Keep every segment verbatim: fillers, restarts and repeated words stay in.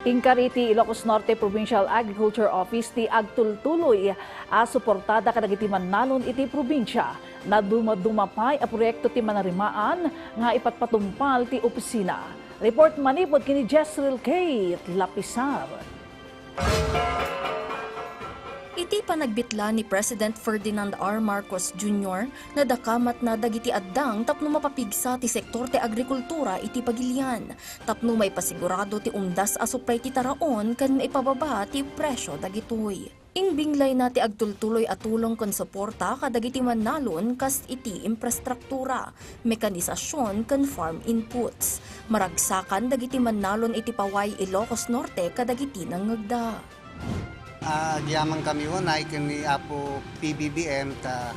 Inkari ti Ilocos Norte Provincial Agriculture Office ti agtultuloy a suportada kadagiti mannalon iti probinsia. Nadumaduma pay a proyekto ti Manarimaan nga ipatpatungpal ti opisina. Report manipud ken ni Jezreel Kate Lapisar. Iti panagbitla ni President Ferdinand R. Marcos Junior, nadakamatna dagiti addang tapno mapapigsa ti sektor ti agrikultura iti pagilian, tapno maipasigurado ti umdas a supply ti taraon ken maipababa ti presyo dagitoy. Imbinglayna ti agtultuloy a tulong ken suporta kadagiti mannalon kas iti infrastruktura, mekanisasion ken farm inputs. Maragsakan dagiti mannalon iti paway Ilocos Norte kadagiti nangngegda. Agyaman kami unay ken ni Apo P B B M ta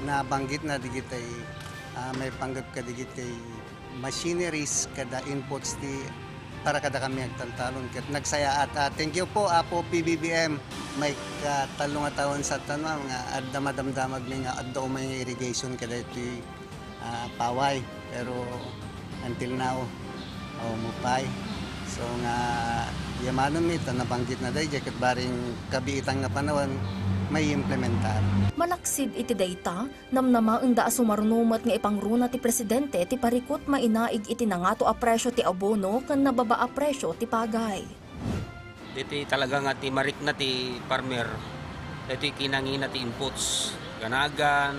nabanggitna digitay, ah, maipanggep kadagitay machineries kada inputs ti para kadakami agtaltalon ket nagsayaat. Ah, thank you po, Apo P B B M. Maikatallo nga tawen sa tan, ma'am, nga adda madamdamagmi nga adda umay nga irrigation kadaytoy ah, paway. Pero until now, ah, umupay. So nga, yamanenmi ta nabanggitna daydiay ket barring kabiitan nga panawen, maiimplementar. Malaksid iti dayta, namnamaenda a sumaruno met nga ipangruna ti presidente ti parikut mainaig iti nangato a presyo ti abono ken nababa a presyo ti pagay. Ditoy talaga nga ti marikna ti farmer, ditoy kinangina ti inputs, ganagan,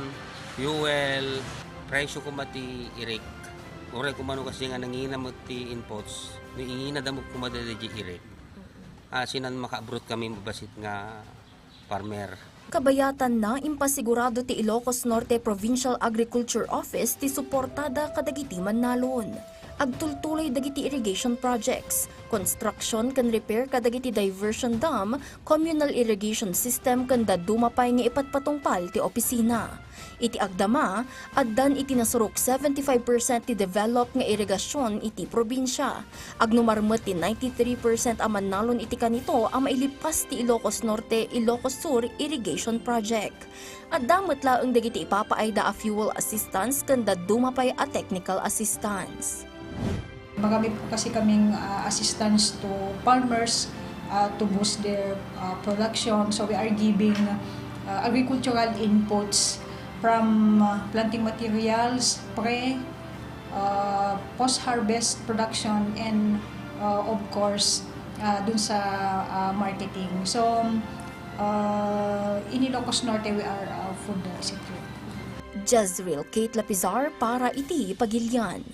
fuel, presyo koma ti irik. Uray koma no kasi nga nangina met ti inputs, no inginada met koma daydiay irik. Ah, sinan makaabroad kami mabasit nga farmer. Kabayatanna, impasigurado ti Ilocos Norte Provincial Agriculture Office ti suportada kadagiti mannalon. Agtultuloy dagiti irrigation projects, construction ken repair kadagiti diversion dam, communal irrigation system ken dadduma pay nga ipatpatungpal ti opisina. Iti agdama, addan iti nasurok seventy-five percent ti develop nga irigasion iti probinsia. Agnumar met ti ninety-three percent a mannalon iti kanito a mailipas ti Ilocos Norte, Ilocos Sur Irrigation Project. Adda met laeng dagiti ipapaayda a fuel assistance ken dadduma pay a technical assistance. Marami po kasi kaming, ah, assistance to farmers, ah, to boost their, ah, production. So we are giving, ah, agricultural inputs from, ah, planting materials, pre, ah, post-harvest production, and, ah, of course, ah, dun sa, ah, marketing. So, ah, in Ilocos Norte, we are, ah, food sector. Jezreel Kate Lapizar para iti Pagilian.